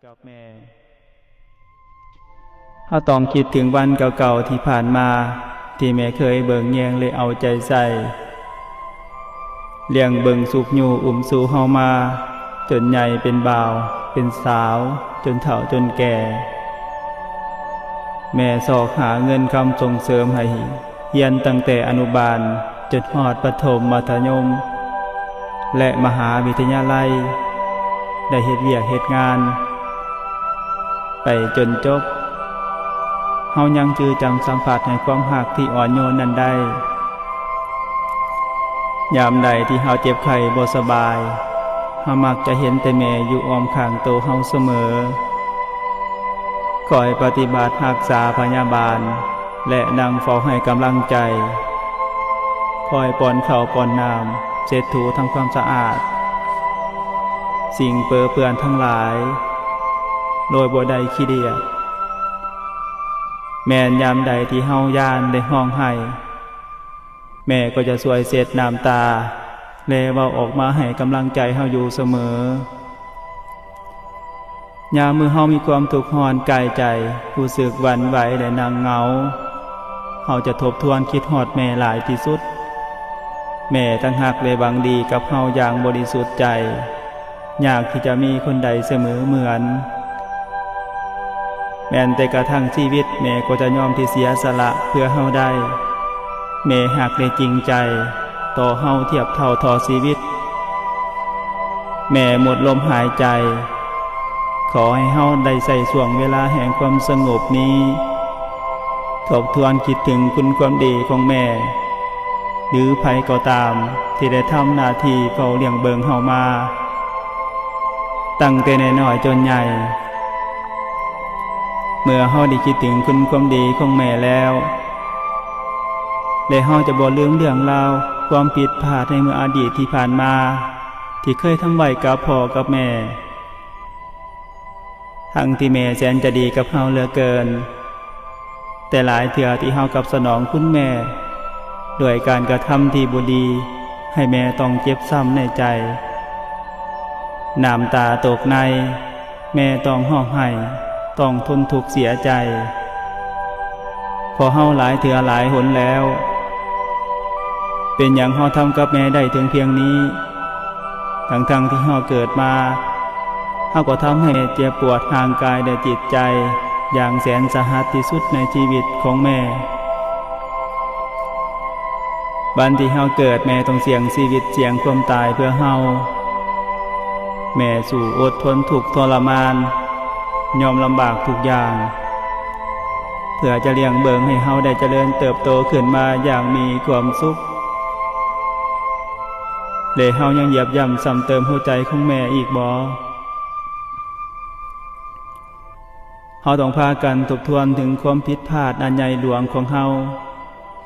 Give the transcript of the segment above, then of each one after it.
ກັບແມ່. ເຮົາຕ້ອງຄິດເຖິງວັນເກົ່າໆທີ່ຜ່ານມາ ທີ່ແມ່ເຄີຍເບິ່ງແຍງ ແລະ ເອົາໃຈໃສ່ ລ້ຽງເບິ່ງຊຸກຍູ້ອຸ້ມຊູເຮົາມາ ຈົນໃຫຍ່ເປັນບ່າວເປັນສາວ ຈົນເຖົ້າຈົນແກ່. ແມ່ຊອກຫາເງິນຄຳສົ່ງເສີມໃຫ້ຮຽນຕັ້ງແຕ່ອະນຸບານຈົນຮອດປະຖົມ ມັດທະຍົມ ແລະ ມະຫາວິທະຍາໄລ, ໄດ້ເຮັດວຽກເຮັດງານໄປຈົນຈົບ. ເຮົາຍັງຈື່ຈຳສຳຜັດໃນຄວາມຮັກທີ່ອ່ອນໂຍນນັ້ນໄດ້. ຍາມໃດທີ່ເຮົາເຈັບໄຂ້ບໍ່ສະບາຍ, ເຮົາມັກຈະເຫັນແຕ່ແມ່ຢູ່ອ້ອມຂ້າງໂຕເຮົາສະເໝີ, ຄອຍປະຕິບັດຮັກສາພະຍາບານ ແລະ ນັ່ງເຝົ້າໃຫ້ກຳລັງໃຈ, ຄອຍປ້ອນເຂົ້າປ້ອນນ້ຳ, ເຊັດຖູທຳຄວາມສະອາດສິ່ງເປິເປື້ອນທັງຫຼາຍ ໂດຍບໍ່ໄດ້ຂີ້ດຽດ. ແມ່ນຍາມໃດທີ່ເຮົາຢ້ານ ແລະ ຮ້ອງໄຫ້, ແມ່ກໍຈະຊ່ວຍເຊັດນ້ຳຕາ ແລະ ເວົ້າອອກມາໃຫ້ກຳລັງໃຈເຮົາຢູ່ສະເໝີ. ຍາມເມື່ອເຮົາມີຄວາມທຸກຮ້ອນກາຍໃຈ, ຮູ້ສຶກຫວັ່ນໄຫວ ແລະ ນັ່ງເຫງົາ, ເຮົາຈະທົບທວນຄິດຮອດແມ່ຫຼາຍທີ່ສຸດ. ແມ່ທັງຮັກ ແລະ ຫວັງດີກັບເຮົາຢ່າງບໍລິສຸດໃຈ. ຍາກທີ່ຈະມີຄົນໃດສະເໝີເໝືອນ. ແມ່ນແຕ່ກະທັ່ງຊີວິດ ແມ່ກໍຈະຍອມທີ່ເສຍສະຫຼະເພື່ອເຮົາໄດ້. ແມ່ຮັກ ແລະ ຈິງໃຈຕໍ່ເຮົາທຽບເທົ່າຕໍ່ຊີວິດ. ແມ່ໝົດລົມຫາຍໃຈ, ຂໍໃຫ້ເຮົາໄດ້ໃຊ້ຊ່ວງເວລາແຫ່ງຄວາມສະຫງົບນີ້ ທົບທວນຄິດເຖິງຄຸນຄວາມດີຂອງແມ່ ຫຼື ໃຜກໍຕາມທີ່ໄດ້ທຳໜ້າທີ່ເຝົ້າລ້ຽງເບິ່ງເຮົາມາຕັ້ງແຕ່ນ້ອຍໆຈົນໃຫຍ່. ເມື່ອເຮົາໄດ້ຄິດເຖິງຄຸນຄວາມດີຂອງແມ່ແລ້ວ ແລະ ເຮົາຈະບໍ່ລືມເລື່ອງລາວຄວາມຜິດພາດໃນເມື່ອອະດີດທີ່ຜ່ານມາ ທີ່ເຄີຍທຳໄວ້ກັບພໍ່ກັບແມ່. ທັງທີ່ແມ່ແສນຈະດີກັບເຮົາເຫຼືອເກີນ, ແຕ່ຫຼາຍເທື່ອທີ່ເຮົາກັບສະໜອງຄຸນແມ່ດ້ວຍການກະທຳທີ່ບໍ່ດີ ໃຫ້ແມ່ຕ້ອງເຈັບຊ້ຳໃນໃຈ, ນ້ຳຕາຕົກໃນ, ແມ່ຕ້ອງຮ້ອງໄຫ້, ຕ້ອງທົນທຸກເສຍໃຈ ເພາະເຮົາຫຼາຍເທື່ອຫຼາຍຫົນແລ້ວ. ເປັນຫຍັງເຮົາທຳກັບແມ່ໄດ້ເຖິງພຽງນີ້? ທັງໆທີ່ເຮົາເກີດມາ, ເຮົາກໍທຳໃຫ້ແມ່ເຈັບປວດຮ່າງກາຍ ແລະ ຈິດໃຈຢ່າງແສນສາຫັດທີ່ສຸດໃນຊີວິດຂອງແມ່. ວັນທີ່ເຮົາເກີດ, ແມ່ຕ້ອງສ່ຽງຊີວິດ, ສ່ຽງຄວາມຕາຍເພື່ອເຮົາ. ແມ່ສູ້ອົດທົນທຸກທໍລະມານ, ຍອມລຳບາກທຸກຢ່າງ ເພື່ອຈະລ້ຽງເບິ່ງໃຫ້ເຮົາໄດ້ຈະເລີນເຕີບໂຕຂຶ້ນມາຢ່າງມີຄວາມສຸກ. ແລະ ເຮົາຍັງຢຽບຢ້ຳຊ້ຳເຕີມຫົວໃຈຂອງແມ່ອີກບໍ? ເຮົາຕ້ອງພາກັນທົບທວນເຖິງຄວາມຜິດພາດອັນໃຫຍ່ຫຼວງຂອງເຮົາ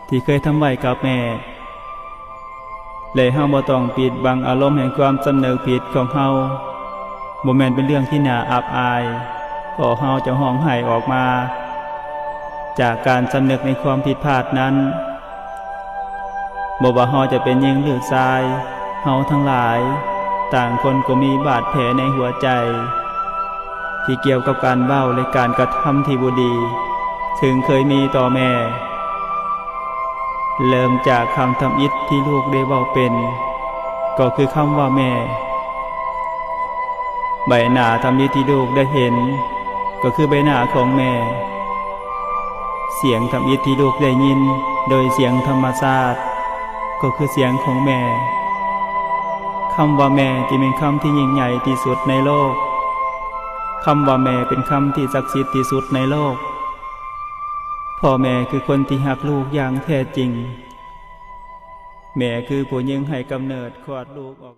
ທີ່ເຄີຍທຳໄວ້ກັບແມ່ ແລະ ເຮົາບໍ່ຕ້ອງປິດບັງອາລົມແຫ່ງຄວາມສຳນຶກຜິດຂອງເຮົາ. ບໍ່ແມ່ນເປັນເລື່ອງທີ່ໜ້າອັບອາຍ ເພາະເຮົາຈະຮ້ອງໄຫ້ອອກມາຈາກການສຳນຶກໃນຄວາມຜິດພາດນັ້ນ. ບໍ່ວ່າເຮົາຈະເປັນຍິງຫຼືຊາຍ, ເຮົາທັງຫຼາຍຕ່າງຄົນກໍມີບາດແຜໃນຫົວໃຈ ທີ່ກ່ຽວກັບການເວົ້າ ແລະ ການກະທຳທີ່ບໍ່ດີ ເຊິ່ງເຄີຍມີຕໍ່ແມ່. ເລີ່ມຈາກຄຳທຳອິດທີ່ລູກໄດ້ເວົ້າເປັນ ກໍຄືຄຳວ່າແມ່. ໃບໜ້າທຳອິດທີ່ລູກໄດ້ເຫັນ ກໍຄືໃບໜ້າຂອງແມ່. ສຽງທຳອິດທີ່ລູກໄດ້ຍິນໂດຍສຽງທຳມະຊາດ ກໍຄືສຽງຂອງແມ່. ຄຳວ່າແມ່ຈຶ່ງເປັນຄຳທີ່ຍິ່ງໃຫຍ່ທີ່ສຸດໃນໂລກ. ຄຳວ່າແມ່ເປັນຄຳທີ່ສັກສິດທີ່ສຸດໃນໂລກ. ພໍ່ແມ່ຄືຄົນທີ່ຮັກລູກຢ່າງແທ້ຈິງ. ແມ່ຄືຜູ້ຍິງໃຫ້ກຳເນີດຄອດລູກອອກ